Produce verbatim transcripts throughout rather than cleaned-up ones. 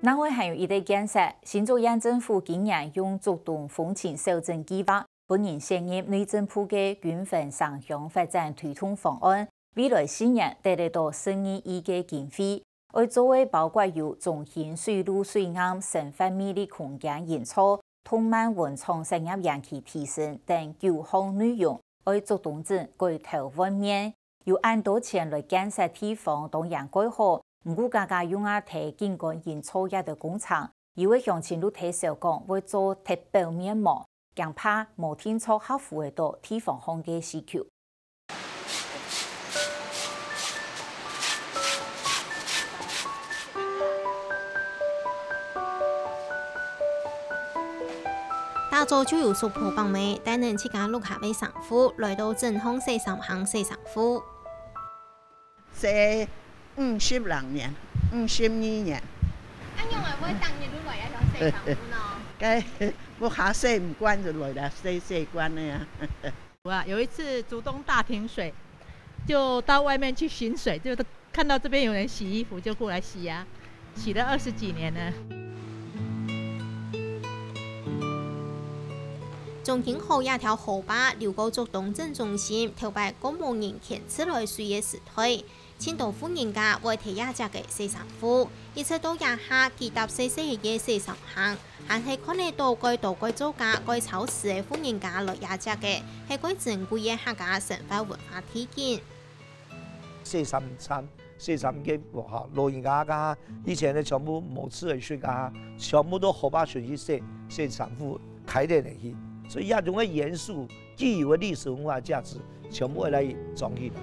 另外還有一個建設，新竹縣政府今年用竹東風情小鎮計畫，分人選入內政部个軍分城鄉發展推動方案，未來四年得得到十二億个經費，愛做个包括有中興水路水岸生活魅力空間營造、動漫文創產業園區提升等九項內容，愛竹東鎮改頭換面。有恁多錢來建設地方，當然蓋好，毋過家家用啊忒緊趕緊做這兜工程，有个鄉親就忒少講會做忒表面無，驚怕無定著合乎得到地方項个需求。 打早就有叔婆伯姆帶等自家屋下个衫褲，來到鎮項洗衫行洗衫褲。洗五十零年，五十二年。恁樣會逐日都來這兜洗衫褲呢？該屋下洗毋慣就來這洗，洗慣了呀。 有啊，有一次竹東大停水，就到外面去巡水，就看到這邊有人洗衣服，就過來洗啊，洗了二十幾年了。中興河這條河壩流過竹東鎮中心，頭擺過無人牽自來水个時代， 盡多婦人家會提這隻个洗衫褲，一直到這下幾搭細細个洗衫行，還係看得到蓋多蓋做家、蓋超時个婦人家來這隻个，係蓋珍貴个客家生活文化地景。洗衫衫、洗衫个，吼，老人家个，以前个全部無自來水个，全部都河壩水去洗，洗衫褲，開電个去，所以這種个元素 既有个歷史文化價值，全部會來裝起來。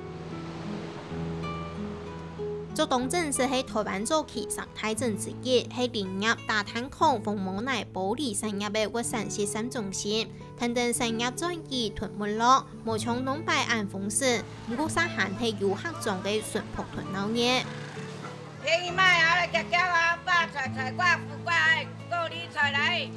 竹東鎮係台灣早期三大鎮之一，係林業、打炭礦、紅毛泥、玻璃產業个活產集散中心。跈等產業轉機同沒落，無像往擺恁豐盛，毋過煞還係有客庄个淳樸同鬧熱。便宜賣啊，來夾夾啊，發財財，掛福掛愛，高麗菜來。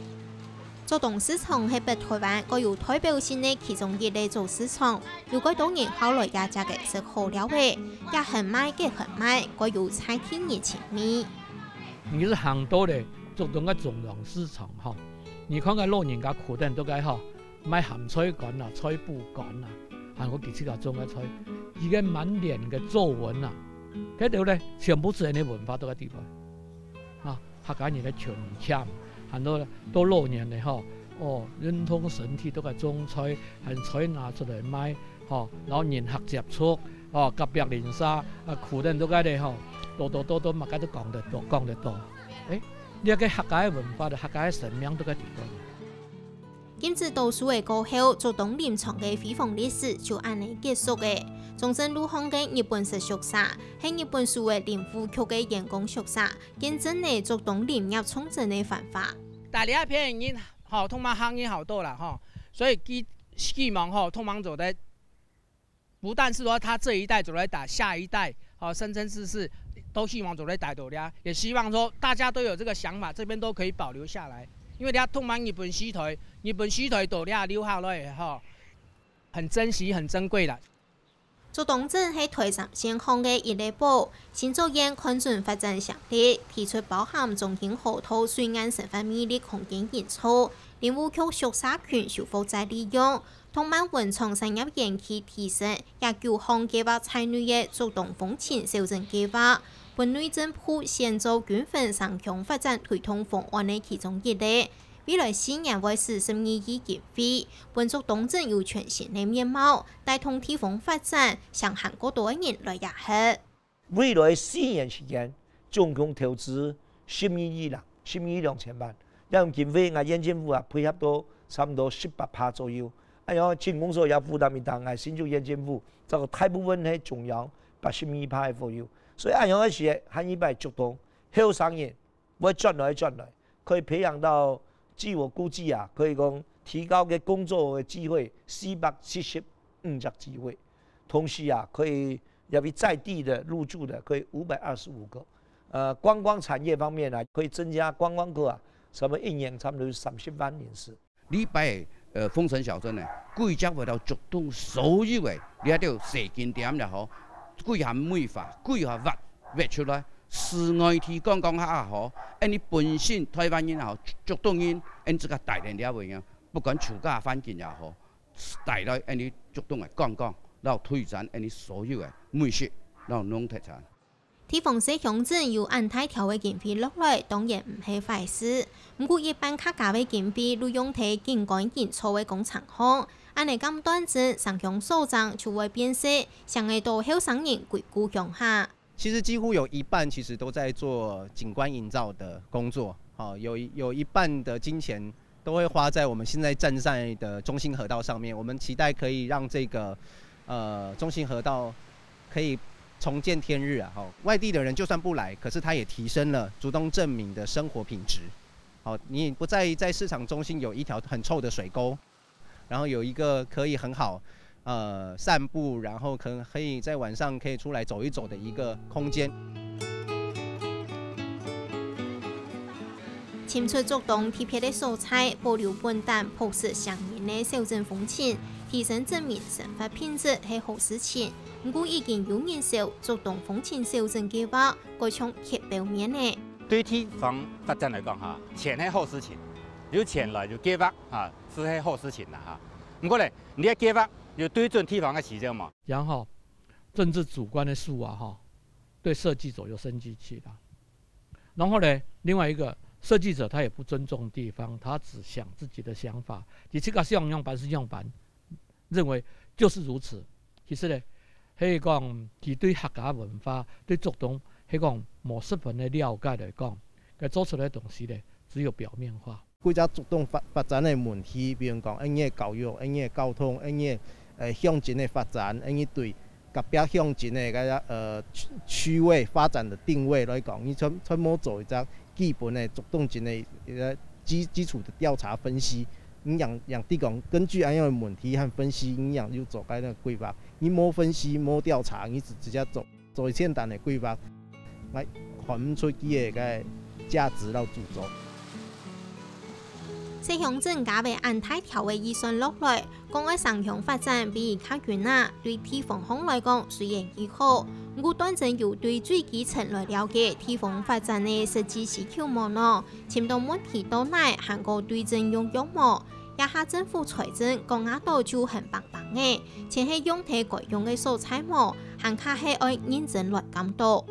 竹東市場係北台灣蓋有代表性个其中一個早市場，有蓋多人好來這隻个食好料仔，這項賣該項賣，蓋有在地人情味。你係行到咧竹東个中央市場吼，你看該老人家苦等都該吼，賣鹹菜乾啊、菜脯乾啊，還有佢自家種个菜，佢个滿臉个皺紋啊，該兜咧全部係恁呢文化到該地方啊。 客家人个勤儉，還有到老年了吼，哦，運動身體都愛種菜，還菜拿出來賣，吼，然後人客接觸，哦，隔壁鄰舍，啊，苦等都該咧吼，多多多多嘛，該都講得多，講得多。誒，這個客家个文化，客家个生命都該地方。 禁止倒樹仔過後，竹東林場个輝煌歷史就恁呢結束了。中正路項个日本式宿舍，係日本時个林務局个員工宿舍，見證了竹東林業重振个繁華。大家便宜好，通嘛行業好多了哈，所以希希望吼，通忙做得 不但是說他這一代走來打，下一代，哦，生生世世都希望走來打到這，也希望說大家都有這個想法，這邊都可以保留下來。因為這通往日本時代，日本時代到這留下來吼，很珍惜、很珍貴啦。竹東鎮係台三線項个一個寶，新竹縣看準發展潛力，提出包含中興河道水岸生活魅力空間營造、林務局宿舍群修復再利用、 動漫文創產業園區提升，這九項計畫在內个竹東風情小鎮計畫，分內政部選做軍分城鄉發展推動方案个其中一個。未來四年會使十二億經費，分竹東鎮有全新个面貌，帶動地方發展，吸引更多个人來這歇。 未來四年時間，總共投資十二億啦，十二億兩千萬。這種經費，𠊎縣政府啊，配合到差不多十八趴左右。恁樣，鎮公所也負擔一定，𠊎新竹縣政府，這個大部分係中央八十二趴个左右。所以恁樣个時，下一擺竹東後生人 會轉來轉來，可以培養到，據我估計啊，可以講提高个工作个機會四百七十五隻機會，同時啊，可以也為在地的入住的可以五百二十五個。呃，觀光產業方面呢，可以增加觀光客啊，差不多一年差不多三十萬人次。 這擺，呃，風城小鎮呢，規劃為了竹東所有个這兜細景點也好，規劃美化、規劃挖，挖出來，使外地觀光客也好，恁呢本身臺灣人也好，竹東人，恁自家帶來這位啊，不管自家環境也好，帶來恁呢竹東个觀光，然後推展恁呢所有个美食，然後農特產。地方細鄉鎮有恁大條个經費落來，當然毋係壞事。毋過一般客家个經費都用在緊趕緊湊个工程項，恁呢敢斷真，城鄉所長就會變細，想愛到後生人歸故鄉下。其實幾乎有一半其實都在做景觀營造的工作，好，有一，有一半的金錢都會花在我們現在正在的中興河道上面。我們期待可以讓這個，呃，中興河道可以重見天日啊，好，外地的人就算不來，可是它也提升了竹東鎮民的生活品質。好，你不在於在市場中心有一條很臭的水溝，然後有一個可以很好，呃，散步，然後可能可以在晚上可以出來走一走的一個空間。尋出竹東特別个所在，保留本旦樸實鄉人个小鎮風情，提升鎮民生活品質係好事情。毋過已經有人笑竹東風情小鎮計畫，改像貼表面呢。對地方發展來講哈，錢係好事情，有錢來有計畫哈，係係好事情啦哈。毋過咧，你个計畫有對準地方个需要無？然後，政治主觀的事啊哈，對設計者有生氣氣啦。然後呢，另外一個設計者他也不尊重地方，他只想自己的想法，你這個想樣板是樣板，認為就是如此。其實呢，係講佢對客家文化、對竹東係講無十分的了解來講，佢做出來的東西呢，只有表面化。 規隻竹東發，發展个問題，比如講，𫣆俚个教育，𫣆俚个交通，𫣆俚个，呃，鄉鎮个發展，𫣆俚對隔壁鄉鎮个該个，呃，區，區位發展个定位來講，你全，全無做一隻基本个竹東鎮个一個基，基礎个調查分析。你仰，仰知講，根據恁樣个問題和分析，你仰有做該个規劃？你無分析，無調查，你就直接做。 做簡單个規劃，𠊎看毋出佢个該價值摎主張。細鄉鎮加會恁大條个預算落來，講愛城鄉發展比較遠啊，對地方項來講雖然已好，毋過斷真有對最基層來了解地方發展个實際需求無呢？尋到問題到哪，還過對症用藥無？這下政府財政講啊到就很棒 棒个，錢係用在該用个所在無，還較係愛認真來監督。